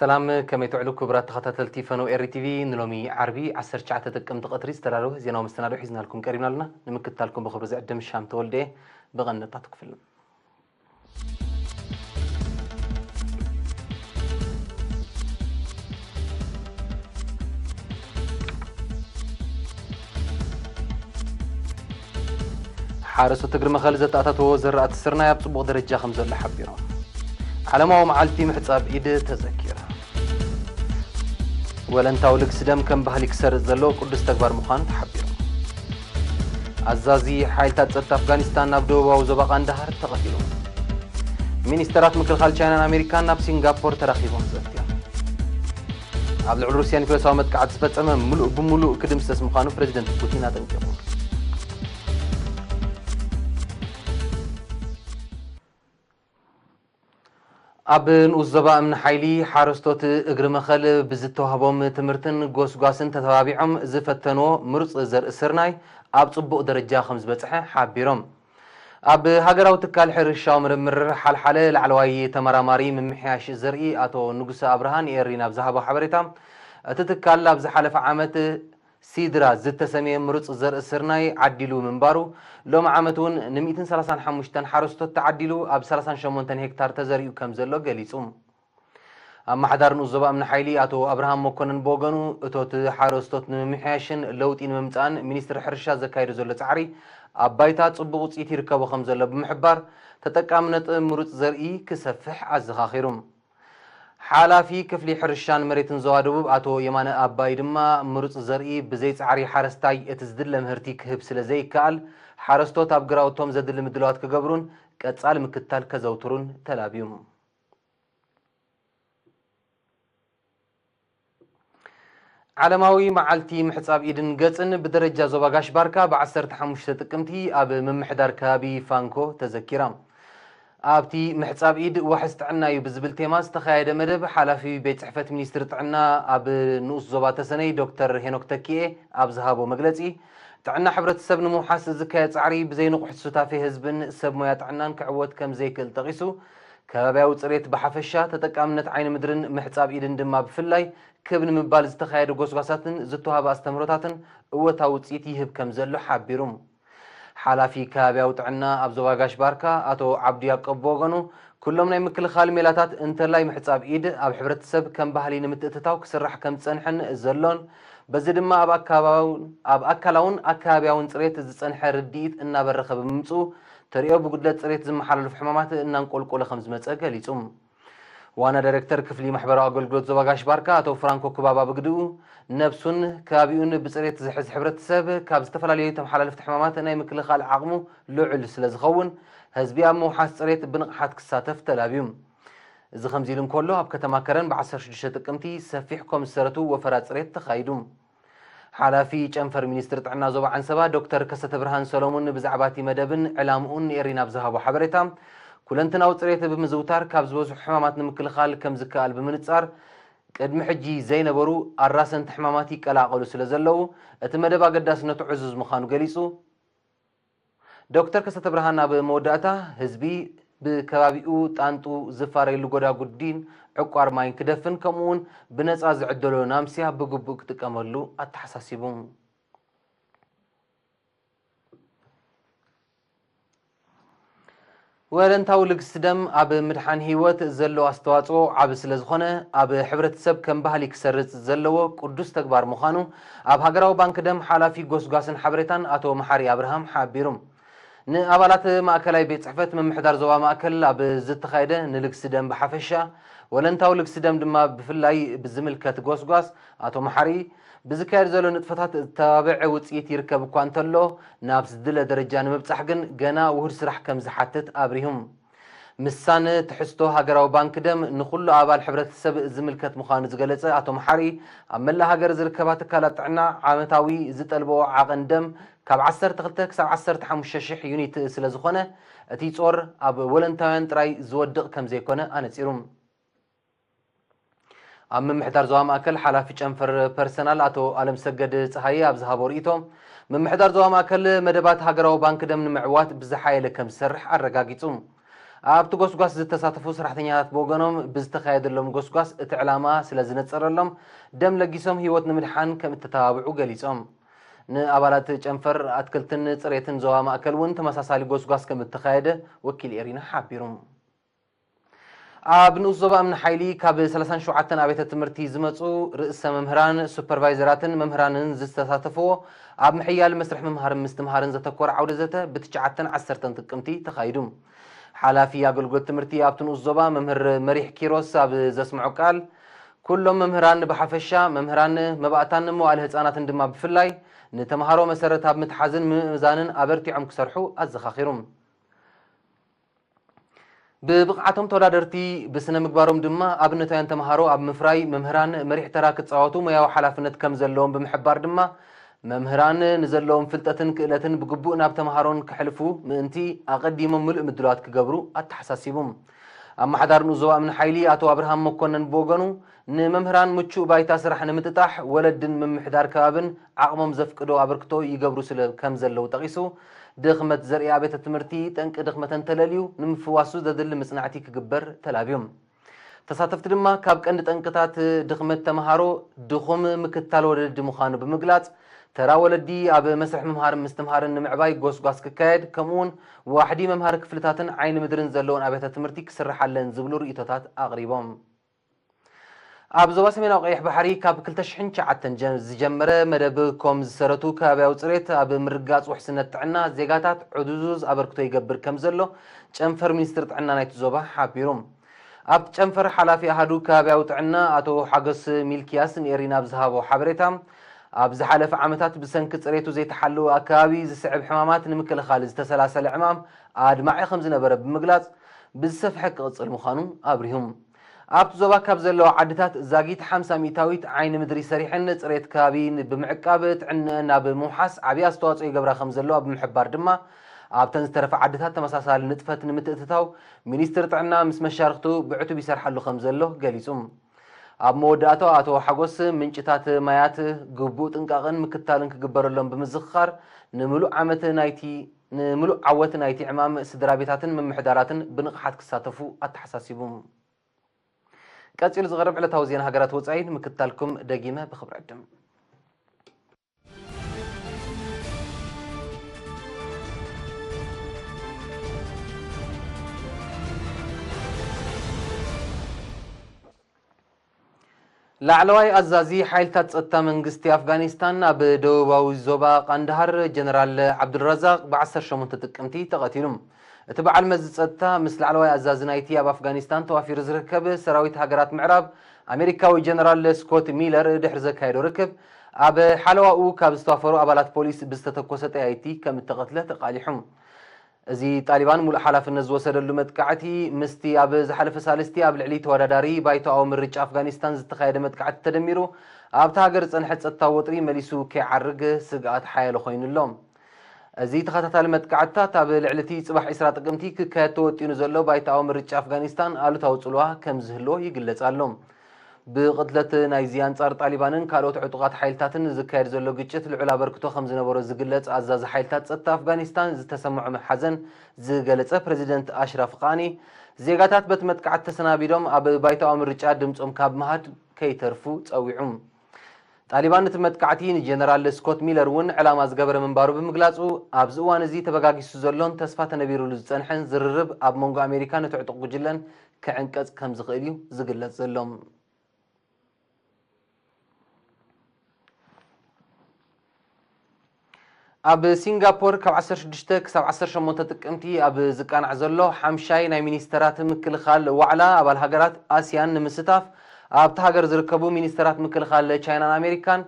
ሰላም፣ ከመይ ትውዕሉ ክቡራት ተኸታተልቲ ፈነው ኤሪ ቲቪ? ንሎሚ ዓርቢ ዓሰርተ ትሽዓተ ጥቅምቲ ቀትሪ ዝተዳለወ ዜናዊ መሰናድኦ ሒዝናልኩም ቀሪብና ኣለና። ንምክትታልኩም ብኽብሪ ዝዕድም ሻም ተወልደ። ብቐንደታት ክፍል ሓረስቶት እግሪ መኸል ዘተኣታተዎ ዘራእቲ ስርናይ ኣብ ጽቡቕ ደረጃ ከም ዘሎ ሓቢሮም። ዓለማዊ መዓልቲ ምሕጻብ ኢድ ተዘኪራ። ወለንታዊ ልግሲ ደም ከም ባህሊ ክሰርጽ ዘለዎ ቅዱስ ተግባር ምዃኑ ተሓቢሩ። ኣዛዚ ሓይልታት ጸጥታ ኣፍጋኒስታን ናብ ደቡባዊ ዞባ ቃንዳሃር ተቐቲሉ። ሚኒስተራት ምክልኻል ቻይናን ኣሜሪካን ናብ ሲንጋፖር ተራኺቦም ዘትዮም። ኣብ ልዕሊ ሩስያ ኒክለሳዊ መጥቃዕቲ ዝፈጸመ ምሉእ ብምሉእ ክድምሰስ ምዃኑ ፕረዚደንት ፑቲን ኣጠንቂቑ። ኣብ ንኡስ ዞባ እምኒ ሓይሊ ሓረስቶት እግሪ መኸል ብዝተዋህቦም ትምህርትን ጎስጓስን ተተባቢዖም ዝፈተንዎ ምሩፅ ዘርኢ ስርናይ ኣብ ፅቡቕ ደረጃ ከም ዝበፅሐ ሓቢሮም። ኣብ ሃገራዊ ትካል ሕርሻዊ ምርምር ሓልሓለ ላዕለዋይ ተመራማሪ ምምሕያሽ ዘርኢ ኣቶ ንጉሰ ኣብርሃ ንኤሪ ናብ ዝሃቦ ሓበሬታ፣ እቲ ትካል ኣብ ዝሓለፈ ዓመት ሲድራ ዝተሰምየ ምሩፅ ዘርኢ ስርናይ ዓዲሉ ምንባሩ፣ ሎሚ ዓመት እውን ን ሚእትን ሰላሳን ሓሙሽተን ሓረስቶት ተዓዲሉ ኣብ ሰላሳን ሸሞንተን ሄክታር ተዘሪኡ ከም ዘሎ ገሊፁ። ኣመሓዳሪ ንኡስ ዞባ እምኒ ሓይሊ ኣቶ ኣብርሃም መኮነን ብወገኑ፣ እቶት ሓረስቶት ንምምሕያሽን ለውጢ ንምምፃእን ሚኒስትሪ ሕርሻ ዘካየዶ ዘሎ ፃዕሪ ኣብ ባይታ ፅቡቕ ውፅኢት ይርከቦ ከም ዘሎ ብምሕባር፣ ተጠቃምነት ምሩፅ ዘርኢ ክሰፍሕ ኣዘኻኺሩ። ሓላፊ ክፍሊ ሕርሻን መሬትን ዞባ ደቡብ ኣቶ የማነ ኣባይ ድማ፣ ምሩፅ ዘርኢ ብዘይ ፃዕሪ ሓረስታይ እቲ ዝድለ ምህርቲ ክህብ ስለ ዘይከኣል፣ ሓረስቶት ኣብ ግራውቶም ዘድሊ ምድላዋት ክገብሩን ቀፃሊ ምክትታል ከዘውትሩን ተላብዩ። ዓለማዊ መዓልቲ ምሕጻብ ኢድን ገጽን ብደረጃ ዞባ ጋሽ ባርካ ብ ዓሰርተ ሓሙሽተ ጥቅምቲ ኣብ ምምሕዳር ከባቢ ፋንኮ ተዘኪራ። ኣብቲ ምሕጻብ ኢድ ዋሕስ ጥዕና እዩ ብዝብል ቴማ ዝተኻየደ መደብ፣ ሓላፊ ቤት ጽሕፈት ሚኒስትሪ ጥዕና ኣብ ንኡስ ዞባ ተሰነይ ዶክተር ሄኖክ ተኪኤ ኣብ ዝሃቦ መግለጺ፣ ጥዕና ሕብረተሰብ ንምውሓስ ዝካየድ ጻዕሪ ብዘይ ንቑሕ ሱታፌ ህዝብን ሰብ ሞያ ጥዕናን ክዕወት ከም ዘይክእል ጠቒሱ፣ ከባብያዊ ጽሬት ብሓፈሻ፣ ተጠቃምነት ዓይኒ ምድርን ምሕጻብ ኢድን ድማ ብፍላይ ክብ ንምባል ዝተኻየደ ጎስጓሳትን ዝተዋህበ ኣስተምህሮታትን እወታዊ ውጽኢት ይህብ ከም ዘሎ ሓቢሩ። ሓላፊ ከባብያዊ ጥዕና ኣብ ዞባ ጋሽ ባርካ ኣቶ ዓብዱ ያቆብ ብወገኑ፣ ኩሎም ናይ ምክልኻል ሜላታት እንተላይ ምሕጻብ ኢድ ኣብ ሕብረተሰብ ከም ባህሊ ንምትእትታው ክስራሕ ከም ዝጸንሐን ዘሎን፣ በዚ ድማ ኣብ ኣካባውን-፣ ኣብ ኣካላውን ኣከባብያውን ጽሬት ዝጸንሐ ርድኢት እናበረኸ ብምምጽኡ፣ ተርእዮ ብጉድለት ጽሬት ዝመሓላለፉ ሕማማት እናንቆልቆለ ከም ዝመጸ ገሊጹ። ዋና ዳይሬክተር ክፍሊ ማሕበራዊ ኣገልግሎት ዞባ ጋሽ ባርካ ኣቶ ፍራንኮ ክባባ ብግድኡ፣ ነብሱን ከባቢኡን ብጽሬት ዝሕዝ ሕብረተሰብ ካብ ዝተፈላለዩ ተመሓላለፍቲ ሕማማት ናይ ምክልኻል ዓቕሙ ልዑል ስለ ዝኸውን፣ ህዝቢ ኣብ ምውሓስ ጽሬት ብንቕሓት ክሳተፍ ተላብዩ። እዚ ከምዚ ኢሉ እንከሎ፣ ኣብ ከተማ ከረን ብ ዓሰርተ ሽዱሽተ ጥቅምቲ ሰፊሕ ኮም ዝሰረቱ ወፈራ ጽሬት ተኻይዱ። ሓላፊ ጨንፈር ሚኒስትሪ ጥዕና ዞባ ዓንሰባ ዶክተር ከሰተ ብርሃን ሰሎሙን ብዛዕባ እቲ መደብን ዕላምኡን ንኤሪና ኣብ ዝሃቦ ሓበሬታ፣ ኩለንትናዊ ጽሬት ብምዝውታር ካብ ዝበዝሑ ሕማማት ንምክልኻል ከም ዝከኣል ብምንጻር፣ ቅድሚ ሕጂ ዘይነበሩ ኣራሰንቲ ሕማማት ይቀላቐሉ ስለ ዘለዉ፣ እቲ መደብ ኣገዳስነቱ ዕዙዝ ምዃኑ ገሊጹ። ዶክተር ከሰተ ብርሃን ኣብ መወዳእታ፣ ህዝቢ ብከባቢኡ ጣንጡ ዝፋረየሉ ጎዳጉዲን ዕቋር ማይን ክደፍን፣ ከምኡ'ውን ብነጻ ዝዕደሎ ናምስያ ብግቡእ ክጥቀመሉ ኣተሓሳሲቡ። ወለንታዊ ልግሲ ደም ኣብ ምድሓን ህይወት ዘለዎ ኣስተዋጽኦ ዓቢ ስለ ዝኾነ፣ ኣብ ሕብረተሰብ ከም ባህሊ ክሰርጽ ዘለዎ ቅዱስ ተግባር ምዃኑ፣ ኣብ ሃገራዊ ባንክ ደም ሓላፊ ጎስጓስን ሓበሬታን ኣቶ መሓሪ ኣብርሃም ሓቢሩ። ንኣባላት ማእከላይ ቤት ጽሕፈት ምምሕዳር ዞባ ማእከል ኣብ ዝተኻየደ ንልግሲ ደም ብሓፈሻ፣ ወለንታዊ ልግሲ ደም ድማ ብፍላይ ብዝምልከት ጎስጓስ፣ ኣቶ መሓሪ፣ ብዝካየድ ዘሎ ንጥፈታት ዝተባብዐ ውጽኢት ይርከብ እኳ እንተሎ፣ ናብ ዝድለ ደረጃ ንምብጻሕ ግን ገና ውሁድ ስራሕ ከም ዝሓትት ኣብሪሁ። ምሳን ትሕዝቶ ሃገራዊ ባንክ ደም ንኹሉ ኣባል ሕብረተሰብ ዝምልከት ምዃኑ ዝገለጸ ኣቶ መሓሪ፣ ኣብ መላእ ሃገር ዝርከባ ትካላት ጥዕና ዓመታዊ ዝጠልብኦ ዓቐን ደም ካብ ዓሰርተ ክልተ ክሳብ ዓሰርተ ሓሙሽተ ሽሕ ዩኒት ስለ ዝኾነ፣ እቲ ጾር ኣብ ወለንታውያን ጥራይ ዝወድቕ ከም ዘይኮነ ኣነጺሩ። ኣብ ምምሕዳር ዞባ ማእከል ሓላፊ ጨንፈር ፐርሰናል ኣቶ ኣለምሰገድ ጸሃየ ኣብ ዝሃቦ ርእይቶ፣ ምምሕዳር ዞባ ማእከል መደባት ሃገራዊ ባንክ ደም ንምዕዋት ብዝሓየለ ከም ዝሰርሕ ኣረጋጊጹ። ኣብቲ ጎስጓስ ዝተሳተፉ ሰራሕተኛታት ብወገኖም፣ ብዝተኻየደሎም ጎስጓስ እቲ ዕላማ ስለ ዝነጸረሎም፣ ደም ለጊሶም ህይወት ንምድሓን ከም እተተባብዑ ገሊጾም። ንኣባላት ጨንፈር ኣትክልትን ጽሬትን ዞባ ማእከል እውን ተመሳሳሊ ጎስጓስ ከም እተኻየደ ወኪል ኤሪና ሓቢሩ። ኣብ ንኡስ ዞባ እምኒ ሓይሊ ካብ ሰላሳን ሸውዓተን ኣብያተ ትምህርቲ ዝመጹ ርእሰ መምህራን፣ ሱፐርቫይዘራትን መምህራንን ዝተሳተፍዎ ኣብ ምሕያል መስርሕ ምምሃርን ምስትምሃርን ዘተኮረ ዓውደ ዘተ ብትሽዓተን ዓሰርተን ጥቅምቲ ተኻይዱ። ሓላፊ ኣገልግሎት ትምህርቲ ኣብቲ ንኡስ ዞባ መምህር መሪሕ ኪሮስ ኣብ ዘስምዖ ቃል፣ ኩሎም መምህራን ብሓፈሻ፣ መምህራን መባእታን መዋእለ ህጻናትን ድማ ብፍላይ፣ ንተምሃሮ መሰረት ኣብ ምትሓዝን ምምእዛንን ኣበርቲዖም ክሰርሑ ኣዘኻኺሩ። ብብቕዓቶም ተወዳደርቲ፣ ብስነ ምግባሮም ድማ ኣብነታውያን ተምሃሮ ኣብ ምፍራይ መምህራን መሪሕ ተራ ክጻወቱ ሞያዊ ሓላፍነት ከም ዘለዎም ብምሕባር ድማ፣ መምህራን ንዘለዎም ፍልጠትን ክእለትን ብግቡእ ናብ ተምሃሮን ከሕልፉ ምእንቲ ኣቐዲሞም ምሉእ ምድላዋት ክገብሩ ኣተሓሳሲቡ። ኣመሓዳሪ ንኡስ ዞባ እምኒ ሓይሊ ኣቶ ኣብርሃም መኮነን ብወገኑ፣ ንመምህራን ምቹእ ባይታ ስራሕ ንምጥጣሕ ወለድን ምምሕዳር ከባብን ዓቕሞም ዘፍቅዶ ኣበርክቶ ይገብሩ ስለ ከም ዘለዉ ጠቒሱ፣ ድኽመት ዘርእያ ኣብያተ ትምህርቲ ጠንቂ ድኽመተን ተለልዩ ንምፍዋሱ ዘድሊ ምጽናዕቲ ክግበር ተላብዩ። ተሳተፍቲ ድማ ካብ ቀንዲ ጠንቅታት ድኽመት ተምሃሮ ድኹም ምክታል ወለዲ ምዃኑ ብምግላጽ፣ ተራ ወለዲ ኣብ መስርሕ ምምሃርን ምስትምሃርን ንምዕባይ ጎስጓስ ክካየድ፣ ከምኡውን ዋሕዲ መምሃሪ ክፍልታትን ዓይኒ ምድርን ዘለዎን ኣብያተ ትምህርቲ ክስርሓለን ዝብሉ ርእይቶታት ኣቕሪቦም። ኣብ ዞባ ሰሜናዊ ቀይሕ ባሕሪ ካብ ክልተ ሽሕን ትሽዓተን ጀ-፣ ዝጀመረ መደብ ኮም ዝሰረቱ ከባብያዊ ጽሬት ኣብ ምርጋጽ ውሕስነት ጥዕና ዜጋታት ዕዙዝ ኣበርክቶ ይገብር ከም ዘሎ ጨንፈር ሚኒስትሪ ጥዕና ናይቲ ዞባ ሓቢሩ። ኣብቲ ጨንፈር ሓላፊ ኣሃዱ ከባብያዊ ጥዕና ኣቶ ሓጎስ ሚልኪያስ ንኤሪና ኣብ ዝሃቦ ሓበሬታ፣ ኣብ ዝሓለፈ ዓመታት ብሰንኪ ጽሬቱ ዘይተሓለወ ኣከባቢ ዝስዕብ ሕማማት ንምክልኻል ዝተሰላሰለ ዕማም ኣድማዒ ከም ዝነበረ ብምግላጽ፣ ብዝሰፍሐ ክቕጽል ምዃኑ ኣብሪሁ። ኣብቲ ዞባ ካብ ዘለዋ ዓድታት ዛጊት ሓምሳ ሚእታዊት ዓይኒ ምድሪ ሰሪሐን ጽሬት ከባቢ ን-፣ ብምዕቃብ ጥዕንአን ናብ ምውሓስ ዓብዪ ኣስተዋጽኦ ይገብራ ከም ዘለዋ ብምሕባር ድማ፣ ኣብተን ዝተረፋ ዓድታት ተመሳሳሊ ንጥፈት ንምትእትታው ሚኒስትሪ ጥዕና ምስ መሻርኽቱ ብዕቱብ ይሰርሓሉ ከም ዘሎ ገሊጹ። ኣብ መወዳእታ ኣቶ ሓጎስ፣ ምንጭታት ማያት ግቡእ ጥንቃቐን ምክታልን ክግበረሎም ብምዝኽኻር፣ ንምሉእ ዓመት ናይቲ፣ ንምሉእ ዓወት ናይቲ ዕማም ስድራ ቤታትን ምምሕዳራትን ብንቕሓት ክሳተፉ ኣተሓሳሲቡ። ቀጺሉ ዝቐርብ ዕለታዊ ዜና ሃገራት ወጻኢ ንምክታልኩም ደጊመ ብኽብሪ ዕድም። ላዕለዋይ ኣዛዚ ሓይልታት ጸጥታ መንግስቲ ኣፍጋኒስታን ኣብ ደቡባዊ ዞባ ቃንዳሃር ጀነራል ዓብዱልረዛቅ ብ ዓሰርተ ሸሞንተ ጥቅምቲ ተቐቲሉ። እቲ በዓል መዚ ጸጥታ ምስ ላዕለዋይ ኣዛዚ ናይቲ ኣብ ኣፍጋኒስታን ተዋፊሩ ዝርከብ ሰራዊት ሃገራት ምዕራብ ኣሜሪካዊ ጀነራል ስኮት ሚለር ድሕሪ ዘካየዶ ርክብ፣ ኣብ ሓለዋኡ ካብ ዝተዋፈሩ ኣባላት ፖሊስ ብዝተተኮሰ ጠያይቲ ከም እተቐትለ ተቓሊሑ። እዚ ጣሊባን ሙሉእ ሓላፍነት ዝወሰደሉ መጥቃዕቲ፣ ምስቲ ኣብ ዝሓለፈ ሳልስቲ ኣብ ልዕሊ ተወዳዳሪ ባይቶኣዊ ምርጫ ኣፍጋኒስታን ዝተኻየደ መጥቃዕቲ ተደሚሩ፣ ኣብታ ሃገር ዝጸንሐ ጸጥታዊ ወጥሪ መሊሱ ከይዓርግ ስግኣት ሓያሎ ኮይኑ ኣሎ። እዚ ተኸታታሊ መጥቃዕትታት ኣብ ልዕሊ እቲ ጽባሕ ዕስራ ጥቅምቲ ክካየድ ተወጢኑ ዘሎ ባይቶኣዊ ምርጫ ኣፍጋኒስታን ኣሉታዊ ጽልዋ ከም ዝህልዎ ይግለጽ ኣሎ። ብቕትለት ናይዚ ኣንጻር ጣሊባንን ካልኦት ዕጡቓት ሓይልታትን ዝካየድ ዘሎ ግጭት ልዑል ኣበርክቶ ከም ዝነበሮ ዝግለጽ ኣዛዚ ሓይልታት ጸጥታ ኣፍጋኒስታን ዝተሰምዖ ሓዘን ዝገለጸ ፕረዚደንት ኣሽራፍ ቃኒ፣ ዜጋታት በቲ መጥቃዕቲ ተሰናቢዶም ኣብ ባይቶኣዊ ምርጫ ድምጾም ካብ ምሃብ ከይተርፉ ጸዊዑ። ጣሊባን ነቲ መጥቃዕቲ ንጀነራል ስኮት ሚለር እውን ዕላማ ዝገበረ ምንባሩ ብምግላጹ፣ ኣብዚ እዋን እዚ ተበጋጊሱ ዘሎን ተስፋ ተነቢሩሉ ዝጸንሐን ዝርርብ ኣብ መንጎ ኣሜሪካን እቲ ዕጡቕ ጉጅለን ክዕንቀጽ ከም ዝኽእል እዩ ዝግለጽ ዘሎ። ኣብ ሲንጋፖር ካብ ዓሰርተ ሽዱሽተ ክሳብ ዓሰርተ ሸሞንተ ጥቅምቲ ኣብ ዝቃናዕ ዘሎ ሓምሻይ ናይ ሚኒስተራት ምክልኻል ዋዕላ ኣባል ሃገራት ኣስያን ንምስታፍ፣ ኣብታ ሃገር ዝርከቡ ሚኒስተራት ምክልኻል ቻይናን ኣሜሪካን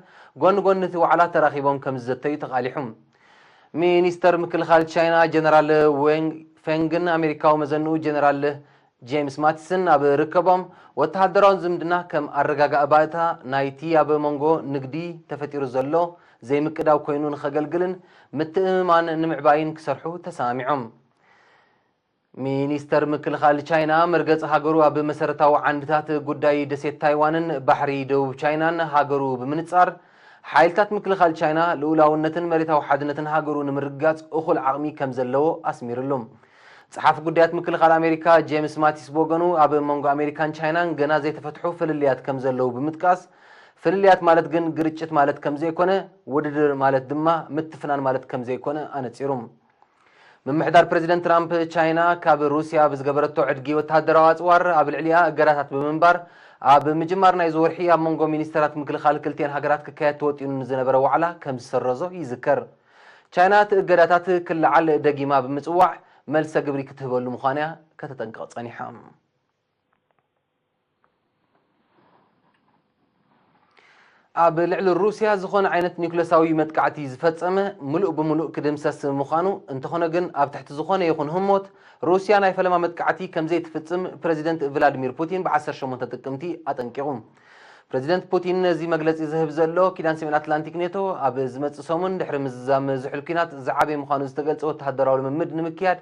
ጎኒ ጎኒ እቲ ዋዕላ ተራኺቦም ከም ዝዘተዩ ተቓሊሑ። ሚኒስተር ምክልኻል ቻይና ጀነራል ዌንግ ፌንግን ኣሜሪካዊ መዘንኡ ጀነራል ጄምስ ማቲስን ኣብ ርከቦም፣ ወተሃደራዊ ዝምድና ከም ኣረጋጋኢ ባእታ ናይቲ ኣብ መንጎ ንግዲ ተፈጢሩ ዘሎ ዘይምቅዳው ኮይኑ ንኸገልግልን ምትእምማን ንምዕባይን ክሰርሑ ተሰማሚዖም። ሚኒስተር ምክልኻል ቻይና፣ መርገጺ ሃገሩ ኣብ መሰረታዊ ዓንድታት ጉዳይ ደሴት ታይዋንን ባሕሪ ደቡብ ቻይናን ሃገሩ ብምንጻር፣ ሓይልታት ምክልኻል ቻይና ልኡላውነትን መሬታዊ ሓድነትን ሃገሩ ንምርግጋጽ እኹል ዓቕሚ ከም ዘለዎ ኣስሚሩሉ። ጸሓፊ ጉዳያት ምክልኻል ኣሜሪካ ጄምስ ማቲስ ብወገኑ፣ ኣብ መንጎ ኣሜሪካን ቻይናን ገና ዘይተፈትሑ ፍልልያት ከም ዘለዉ ብምጥቃስ፣ ፍልልያት ማለት ግን ግርጭት ማለት ከም ዘይኮነ፣ ውድድር ማለት ድማ ምትፍናን ማለት ከም ዘይኮነ ኣነጺሩ። ምምሕዳር ፕረዚደንት ትራምፕ፣ ቻይና ካብ ሩስያ ብዝገበረቶ ዕድጊ ወተሃደራዊ ኣጽዋር ኣብ ልዕሊኣ እገዳታት ብምንባር፣ ኣብ ምጅማር ናይዚ ወርሒ ኣብ መንጎ ሚኒስተራት ምክልኻል ክልቲኤን ሃገራት ክካየድ ተወጢኑ ንዝነበረ ዋዕላ ከም ዝሰረዞ ይዝከር። ቻይና እቲ እገዳታት ክለዓል ደጊማ ብምጽዋዕ፣ መልሰ ግብሪ ክትህበሉ ምዃና ከተጠንቅቕ ጸኒሓ። ኣብ ልዕሊ ሩስያ ዝኾነ ዓይነት ኒውክለሳዊ መጥቃዕቲ ዝፈጸመ፣ ምሉእ ብምሉእ ክድምሰስ ምዃኑ፣ እንተኾነ ግን ኣብ ትሕቲ ዝኾነ ይኹን ህሞት፣ ሩስያ ናይ ፈለማ መጥቃዕቲ ከም ዘይትፍጽም ፕረዚደንት ቭላድሚር ፑቲን ብ ዓሰርተ ሸሞንተ ጥቅምቲ ኣጠንቂቑ። ፕረዚደንት ፑቲን ነዚ መግለጺ ዝህብ ዘሎ፣ ኪዳን ሰሜን ኣትላንቲክ ኔቶ ኣብ ዝመጽእ ሰሙን ድሕሪ ምዝዛም ዝሑል ኲናት ዝዓበየ ምዃኑ ዝተገልጸ ወተሃደራዊ ልምምድ ንምክያድ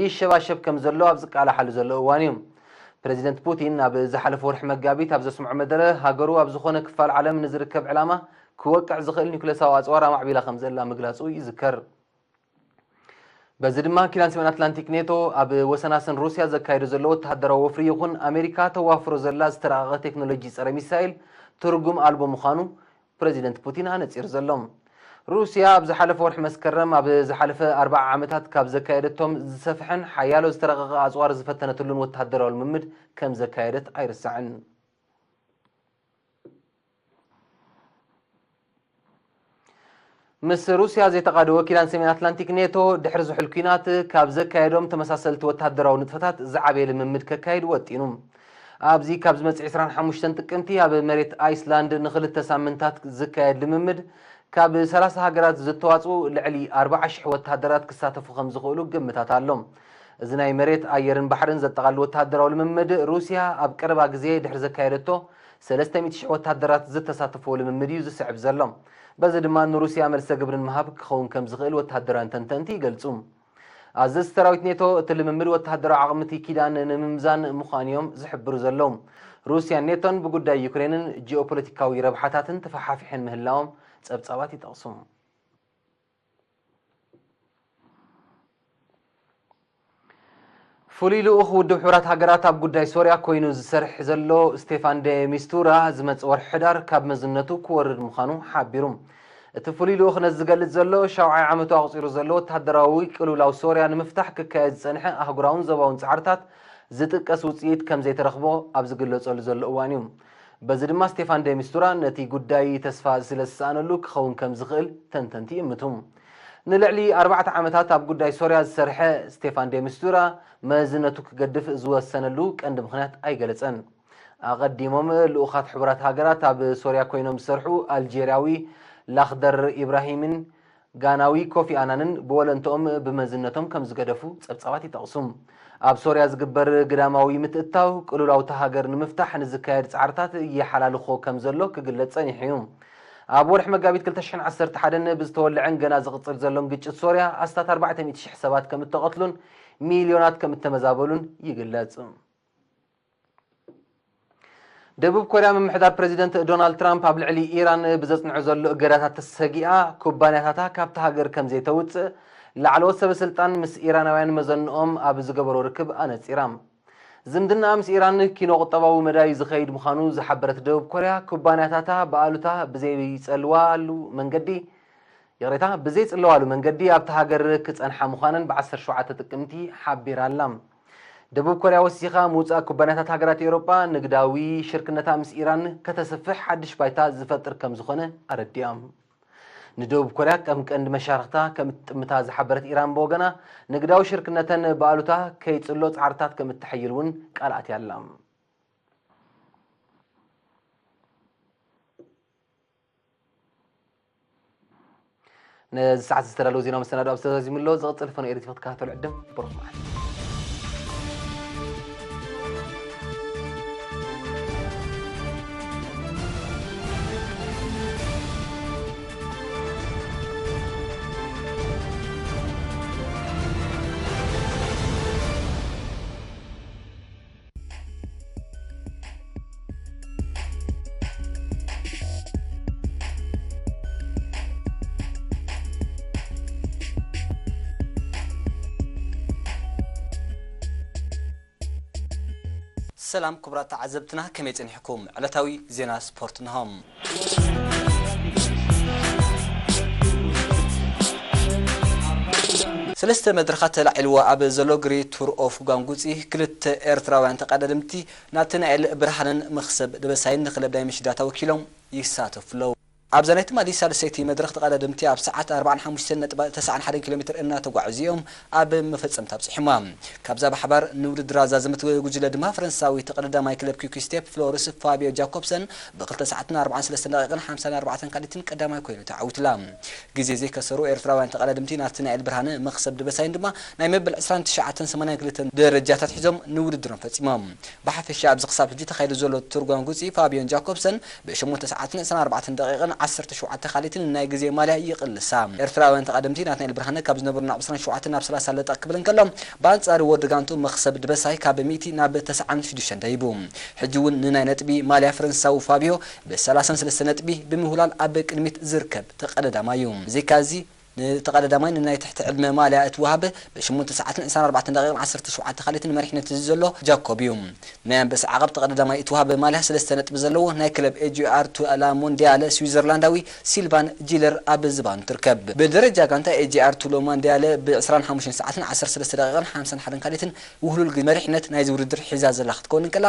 ይሸባሸብ ከም ዘሎ ኣብ ዝቃላሓሉ ዘሎ እዋን እዩ። ፕረዚደንት ፑቲን ኣብ ዝሓለፈ ወርሒ መጋቢት ኣብ ዘስምዖ መደረ፣ ሃገሩ ኣብ ዝኾነ ክፋል ዓለም ንዝርከብ ዕላማ ክወቅዕ ዝኽእል ኒውክለሳዊ ኣጽዋር ኣማዕቢላ ከም ዘላ ምግላጹ ይዝከር። በዚ ድማ ኪዳን ሰሜን ኣትላንቲክ ኔቶ ኣብ ወሰናስን ሩስያ ዘካየዶ ዘሎ ወተሃደራዊ ወፍሪ ይኹን ኣሜሪካ ተዋፍሮ ዘላ ዝተራቐቐ ቴክኖሎጂ ጸረ ሚሳይል ትርጉም ኣልቦ ምዃኑ ፕረዚደንት ፑቲን ኣነጺሩ ዘሎ። ሩስያ ኣብ ዝሓለፈ ወርሒ መስከረም ኣብ ዝሓለፈ ኣርብዓ ዓመታት ካብ ዘካየደቶም ዝሰፍሐን ሓያሎ ዝተረቐቐ ኣጽዋር ዝፈተነትሉን ወተሃደራዊ ልምምድ ከም ዘካየደት ኣይርሳዕን። ምስ ሩስያ ዘይተቓደወ ኪዳን ሰሜን ኣትላንቲክ ኔቶ ድሕሪ ዝሑል ኲናት ካብ ዘካየዶም ተመሳሰልቲ ወተሃደራዊ ንጥፈታት ዝዓበየ ልምምድ ከካይድ ወጢኑ። ኣብዚ ካብ ዝመጽእ ዕስራን ሓሙሽተን ጥቅምቲ ኣብ መሬት ኣይስላንድ ንኽልተ ሳምንታት ዝካየድ ልምምድ፣ ካብ ሰላሳ ሃገራት ዝተዋጽኡ ልዕሊ ኣርባዓ ሽሕ ወተሃደራት ክሳተፉ ከም ዝኽእሉ ግምታት ኣሎ። እዚ ናይ መሬት፣ ኣየርን ባሕርን ዘጠቓልል ወተሃደራዊ ልምምድ፣ ሩስያ ኣብ ቀረባ ግዜ ድሕሪ ዘካየደቶ ሰለስተ ሚእቲ ሽሕ ወተሃደራት ዝተሳተፍዎ ልምምድ እዩ ዝስዕብ ዘሎ። በዚ ድማ ንሩስያ መልሰ ግብሪ ንምሃብ ክኸውን ከም ዝኽእል ወተሃደራውያን ተንተንቲ ይገልጹ። ኣዘዝቲ ሰራዊት ኔቶ፣ እቲ ልምምድ ወተሃደራዊ ዓቕሚ እቲ ኪዳን ንምምዛን ምዃኑ እዮም ዝሕብሩ ዘለዉ። ሩስያን ኔቶን ብጉዳይ ዩክሬንን ጂኦፖለቲካዊ ረብሓታትን ተፈሓፊሐን ምህላዎም ጸብጻባት ይጠቕሱ። ፍሉይ ልኡኽ ውድብ ሕቡራት ሃገራት ኣብ ጉዳይ ሶርያ ኮይኑ ዝሰርሕ ዘሎ ስቴፋን ደ ሚስቱራ፣ ዝመጽእ ወርሒ ሕዳር ካብ መዝነቱ ክወርድ ምዃኑ ሓቢሩ። እቲ ፍሉይ ልኡኽ ነዚ ዝገልጽ ዘሎ፣ ሻውዓይ ዓመቱ ኣቑጺሩ ዘሎ ወተሃደራዊ ቅልውላው ሶርያ ንምፍታሕ ክካየድ ዝጸንሐ ኣህጉራውን ዞባውን ጻዕርታት ዝጥቀስ ውጽኢት ከም ዘይተረኽቦ ኣብ ዝግለጸሉ ዘሎ እዋን እዩ። በዚ ድማ ስቴፋን ደ ሚስቱራ ነቲ ጉዳይ ተስፋ ስለ ዝሰኣነሉ ክኸውን ከም ዝኽእል ተንተንቲ ይእምቱ። ንልዕሊ ኣርባዕተ ዓመታት ኣብ ጉዳይ ሶርያ ዝሰርሐ ስቴፋን ደ ሚስቱራ፣ መዝነቱ ክገድፍ ዝወሰነሉ ቀንዲ ምኽንያት ኣይገለጸን። ኣቐዲሞም ልኡኻት ሕቡራት ሃገራት ኣብ ሶርያ ኮይኖም ዝሰርሑ ኣልጄርያዊ ላኽደር ኢብራሂምን ጋናዊ ኮፊ ኣናንን ብወለንትኦም ብመዝነቶም ከም ዝገደፉ ጸብጻባት ይጠቕሱ። ኣብ ሶርያ ዝግበር ግዳማዊ ምትእትታው፣ ቅልውላው እታ ሃገር ንምፍታሕ ንዝካየድ ጻዕርታት ይሓላልኾ ከም ዘሎ ክግለጽ ጸኒሑ እዩ። ኣብ ወርሒ መጋቢት ክልተ ሽሕን ዓሰርተ ሓደን ብዝተወልዐን ገና ዝቕጽል ዘሎን ግጭት ሶርያ፣ ኣስታት ኣርባዕተ ሚእቲ ሽሕ ሰባት ከም እተቐትሉን ሚልዮናት ከም እተመዛበሉን ይግለጽ። ደቡብ ኮርያ፣ ምምሕዳር ፕረዚደንት ዶናልድ ትራምፕ ኣብ ልዕሊ ኢራን ብዘጽንዖ ዘሎ እገዳታት ተሰጊኣ፣ ኩባንያታታ ካብታ ሃገር ከም ዘይተውጽእ ላዕለዎት ሰበ ስልጣን ምስ ኢራናውያን መዘንኦም ኣብ ዝገበሮ ርክብ ኣነጺራ። ዝምድና ምስ ኢራን ኪኖ ቁጠባዊ መዳይ ዝኸይድ ምዃኑ ዝሓበረት ደቡብ ኮርያ፣ ኩባንያታታ ብኣሉታ ብዘይጸልዋሉ መንገዲ፣ ይቕሬታ፣ ብዘይጽለዋሉ መንገዲ ኣብታ ሃገር ክጸንሓ ምዃነን ብ ዓሰርተ ሸውዓተ ጥቅምቲ ሓቢራ ኣላ። ደቡብ ኮርያ ወሲኻ፣ ምውጻእ ኩባንያታት ሃገራት ኤውሮጳ ንግዳዊ ሽርክነታ ምስ ኢራን ከተስፍሕ ሓድሽ ባይታ ዝፈጥር ከም ዝኾነ ኣረዲኣ። ንደቡብ ኮርያ ከም ቀንዲ መሻርኽታ ከም እትጥምታ ዝሓበረት ኢራን ብወገና፣ ንግዳዊ ሽርክነተን ብኣሉታ ከይጽሎ ጻዕርታት ከም እተሐይል እውን ቃል ኣትያ ኣላ። ነዚ ሰዓት ዝተዳለወ ዜና መሰናዶ ኣብ ዝተዛዚሙ ኣሎ። ዝቕጽል ፈኖ ኤሪ ቲቪ ክትከታተሉ ዕድም። ብሩኽ መዓልቲ። ሰላም ክቡራት ተዓዘብትና፣ ከመይ ጸኒሕኩም? ዕለታዊ ዜና ስፖርት እንሆ። ሰለስተ መድረኻት ተላዒልዎ ኣብ ዘሎ ግሬት ቱር ኦፍ ጓንጉጺ፣ ክልተ ኤርትራውያን ተቐዳደምቲ ናትናኤል ብርሃንን መኽሰብ ደበሳይን ንክለብ ዳይመንሽንዳታ ወኪሎም ይሳተፉ ኣለዉ። ኣብዛ ናይ ትማሊ ሳልሰይቲ መድረኽ ተቐዳደምቲ ኣብ ሰዓት ኣርባዓን ሓሙሽተን ነጥቢ ተስዓን ሓደን ኪሎ ሜትር እናተጓዕዙ እዮም ኣብ መፈጸምታ ኣብጺሖማ። ካብዛ ብሓባር ንውድድር ኣዛዘመት ጉጅለ ድማ ፈረንሳዊ ተቐዳዳማይ ክለብ ኪክ ስቴፕ ፍሎርስ ፋቢዮ ጃኮብሰን ብክልተ ሰዓትን ኣርባዓን ሰለስተን ደቂቕን ሓምሳን ኣርባዕተን ካሊትን ቀዳማይ ኮይኑ ተዓዊቱላ። ግዜ ዘይከሰሩ ኤርትራውያን ተቐዳደምቲ ናትናኤል ብርሃነ፣ መኽሰብ ደበሳይን ድማ ናይ መበል ዕስራን ትሽዓተን ሰማንያን ክልተን ደረጃታት ሒዞም ንውድድሮም ፈጺሞም። ብሓፈሻ ኣብዚ ክሳብ ሕጂ ተኻይዱ ዘሎ ቱር ጓንጉጺ ፋቢዮን ጃኮብሰን ብሸሞንተ ሰዓትን ዕስራን ኣርባዕተን ደቂቕን ዓሰርተ ሸውዓተ ካሊትን ናይ ግዜ ማልያ ይቕልሳ። ኤርትራውያን ተቐደምቲ ናትናኤል ብርሃነ ካብ ዝነበሩ ናብ ዕስራን ሸውዓተን ናብ ሰላሳ ለጠቕ ክብል እንከሎ፣ ብኣንጻሩ ወዲ ጋንቱ መኽሰብ ድበሳይ ካብ ሚእቲ ናብ ተስዓን ሽዱሽተን ደይቡ። ሕጂ እውን ንናይ ነጥቢ ማልያ ፈረንሳዊ ፋቢዮ ብሰላሳን ሰለስተ ነጥቢ ብምውላል ኣብ ቅድሚት ዝርከብ ተቐዳዳማይ እዩ። ብዘይካዚ ንተቐዳዳማይ ንናይ ትሕቲ ዕድመ ማልያ እትወሃብ ብሽሞንተ ሰዓትን ዕስራን ኣርባዕተን ደቂቕን ዓሰርተ ሸውዓተ ካሊትን መሪሕነት እዚ ዘሎ ጃኮብ እዩ። ናይ ኣንበሳ ዓቐብ ተቐዳዳማይ እትወሃብ ማልያ ሰለስተ ነጥቢ ዘለዎ ናይ ክለብ ኤ ጂ ኣር ቱ ላ ሞንዲያለ ስዊዘርላንዳዊ ሲልቫን ጂለር ኣብ ዝባኑ ትርከብ። ብደረጃ ጋንታ ኤ ጂ ኣር ቱ ላ ሞንዲያለ ብ ዕስራን ሓሙሽተን ሰዓትን ዓሰርተ ሰለስተ ደቂቕን ሓምሳን ሓደን ካሊትን ውህሉል መሪሕነት ናይዚ ውድድር ሒዛ ዘላ ክትከውን እንከላ፣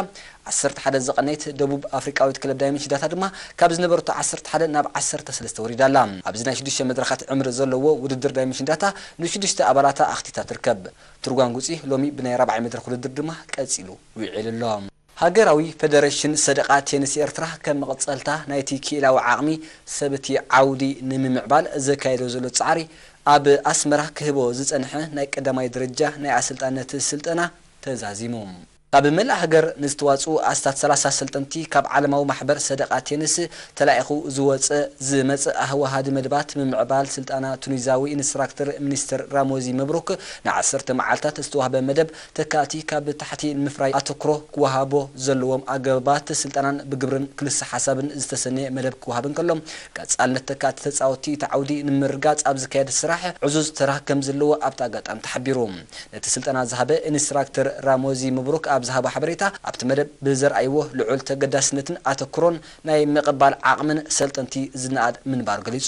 ዓሰርተ ሓደ ዝቐነየት ደቡብ ኣፍሪቃዊት ክለብ ዳይመንሽን ዳታ ድማ ካብ ዝነበረቶ ዓሰርተ ሓደ ናብ ዓሰርተ ሰለስተ ወሪዳ ኣላ። ኣብዚ ናይ ሽዱሽተ መድረኻት ዕምሪ ዘለዎ ውድድር ዳይመንሽን ዳታ ንሽዱሽተ ኣባላታ ኣኽቲታ ትርከብ። ቱር ጓንጉጺ ሎሚ ብናይ ራብዓይ መድረኽ ውድድር ድማ ቀጺሉ ውዒሉ ኣሎ። ሃገራዊ ፈደረሽን ሰደቓ ቴንስ ኤርትራ ከም መቐጸልታ ናይቲ ክኢላዊ ዓቕሚ ሰብ እቲ ዓውዲ ንምምዕባል ዘካየዶ ዘሎ ጻዕሪ ኣብ ኣስመራ ክህቦ ዝጸንሐ ናይ ቀዳማይ ደረጃ ናይ ኣሰልጣነት ስልጠና ተዛዚሙ። ካብ መላእ ሃገር ንዝተዋጽኡ ኣስታት ሰላሳ ሰልጠንቲ ካብ ዓለማዊ ማሕበር ሰደቓ ቴንስ ተላኢኹ ዝወጸ ዝመጸ ኣህወሃዲ መደባት ምምዕባል ስልጠና ቱኒዛዊ ኢንስትራክተር ሚኒስተር ራሞዚ መብሩክ ንዓሰርተ መዓልታት ዝተዋህበ መደብ ተካእቲ ካብ ታሕቲ ንምፍራይ ኣተኩሮ ክወሃቦ ዘለዎም ኣገባባት ስልጠናን ብግብርን ክልሰ ሓሳብን ዝተሰነየ መደብ ክወሃብ እንከሎ፣ ቀጻልነት ተካእቲ ተጻወትቲ እቲ ዓውዲ ንምርጋጽ ኣብ ዝካየድ ስራሕ ዕዙዝ ተራ ከም ዘለዎ ኣብቲ ኣጋጣሚ ተሓቢሩ። ነቲ ስልጠና ዝሃበ ኢንስትራክተር ራሞዚ መብሩክ ኣብ ዝሃቦ ሓበሬታ፣ ኣብቲ መደብ ብዘርኣይዎ ልዑል ተገዳስነትን ኣተኩሮን ናይ ምቕባል ዓቕምን ሰልጠንቲ ዝነኣድ ምንባሩ ገሊጹ።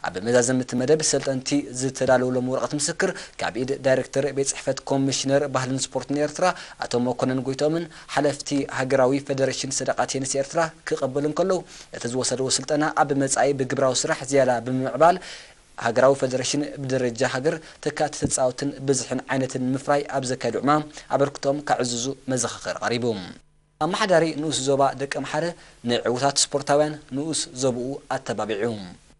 ኣብ መዛዘሚ እቲ መደብ ሰልጠንቲ ዝተዳለወሎም ወረቐት ምስክር ካብ ኢድ ዳይሬክተር ቤት ጽሕፈት ኮሚሽነር ባህልን ስፖርትን ኤርትራ ኣቶ መኮነን ጎይቶምን ሓለፍቲ ሃገራዊ ፈደረሽን ሰደቓ ቴንስ ኤርትራ ክቐበሉ እንከለዉ፣ እቲ ዝወሰድዎ ስልጠና ኣብ መጻኢ ብግብራዊ ስራሕ ዝያዳ ብምምዕባል፣ ሃገራዊ ፈደረሽን ብደረጃ ሃገር ተካእቲ ተጻወትን ብዝሕን ዓይነትን ንምፍራይ ኣብ ዘካየዶ ዕማም ኣበርክቶም ከዕዝዙ መዘኻኸሪ ቀሪቡ። ኣመሓዳሪ ንኡስ ዞባ ደቂ ኣምሓረ ንዕዉታት ስፖርታውያን ንኡስ ዞባኡ ኣተባቢዑ።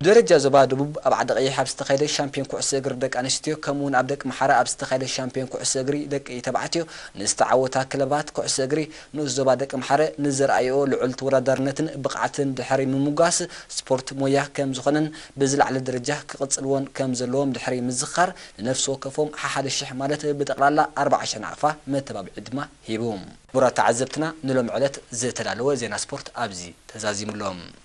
ብደረጃ ዞባ ደቡብ ኣብ ዓዲ ቀይሕ ኣብ ዝተኻየደ ሻምፒዮን ኩዕሶ እግሪ ደቂ ኣንስትዮ ከምኡ እውን ኣብ ደቂ ኣምሓረ ኣብ ዝተኻየደ ሻምፒዮን ኩዕሶ እግሪ ደቂ ተባዕትዮ ንዝተዓወታ ክለባት ኩዕሶ እግሪ ንኡስ ዞባ ደቂ ኣምሓረ ንዘርኣይኦ ልዑል ተወዳዳርነትን ብቕዓትን ድሕሪ ምምጓስ፣ ስፖርት ሞያ ከም ዝኾነን ብዝለዓለ ደረጃ ክቕጽልዎን ከም ዘለዎም ድሕሪ ምዝኻር፣ ንነፍሲ ወከፎም ሓሓደ ሽሕ ማለት ብጠቕላላ ኣርባዓ ሽሕ ናቕፋ መተባብዒ ድማ ሂቡ። ክቡራት ተዓዘብትና፣ ንሎሚ ዕለት ዝተዳለወ ዜና ስፖርት ኣብዚ ተዛዚሙ ኣሎ።